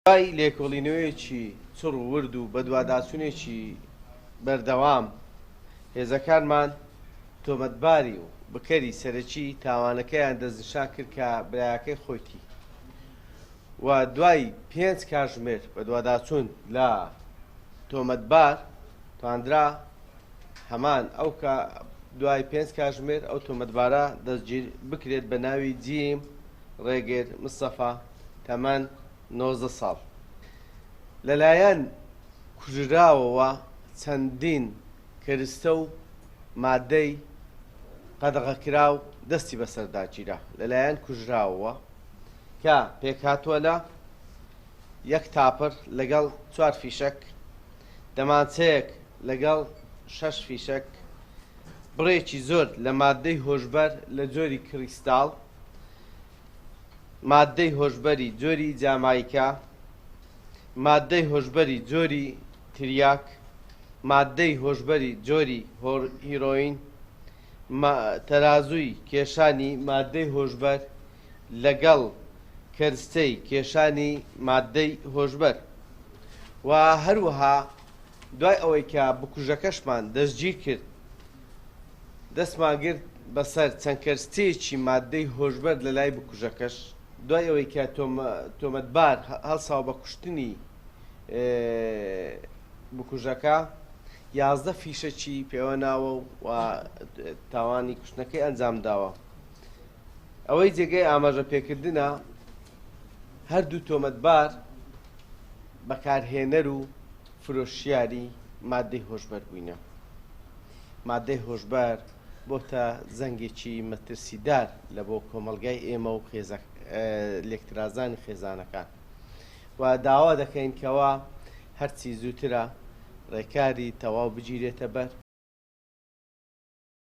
دوای لێکۆڵینەوەیەکی چڕ و ورد و بەدواداچوونێکی بەردەوام، هێزەکانمان تۆمەتباری و بکەری سەرەکی تاوانەکەیان دەستنیشان کرد کە برایەکەی خۆیتی و دوای پێنج کاژمێر بەدواداچوون لە تۆمەتبار تواندرا هەمان ئەو کە دوای پێنج کاژمێر ئەو تۆمەتبارە دەستگیر بکرێت بە ناوی جیم ڕێگر مستەفا تەمەن 19 ساڵ لەلایەن کوژراوەوە چەندین کەرستە و مادەی قەدەغەکراو دەستی بەسەردا گیرا لەلایەن کوژراوەوە کە پێکهاتووە لە یەک تاپر لەگەڵ چوار فیشەک، دەمانچەیەک لەگەڵ شەش فیشەک، بڕێکی زۆر لە ماددەی هۆشبەر لە جۆری کریستاڵ، ماددەی هۆشبەری جۆری جامایکا، ماددەی هۆشبەری جۆری تریاک، ماددەی هۆشبەری جۆری هیرۆین، تەرازووی کێشانی ماددەی هۆشبەر لەگەڵ کەرستەی کێشانی ماددەی هۆشبەر و هەروەها دوای ئەوەی کە بکوژەکەشمان دەستگیر کرد دەستمان گرت بەسەر چەند کەرستەیەکی ماددەی هۆشبەر لەلای بکوژەکەش دوای ئەوەی کە تۆمەتبار هەڵساوە بە کوشتنی بکوژەکە 11 فیشەکی پێوە ناوە و تاوانی کوشتنەکەی ئەنجام داوە. ئەوەی جێگەی ئاماژە پێکردنە هەردوو تۆمەتبار بەکارهێنەر و فرۆشیاری مادەی هۆشبەر بووینە. مادەی هۆشبەر بۆتە زەنگێکی مەترسیدار لە بۆ کۆمەڵگای ئێمە و لێکترازانی خێزانەکان و داوا دەکەین کەوا هەرچی زووترە ڕێکاری تەواو بگیرێتە بەر.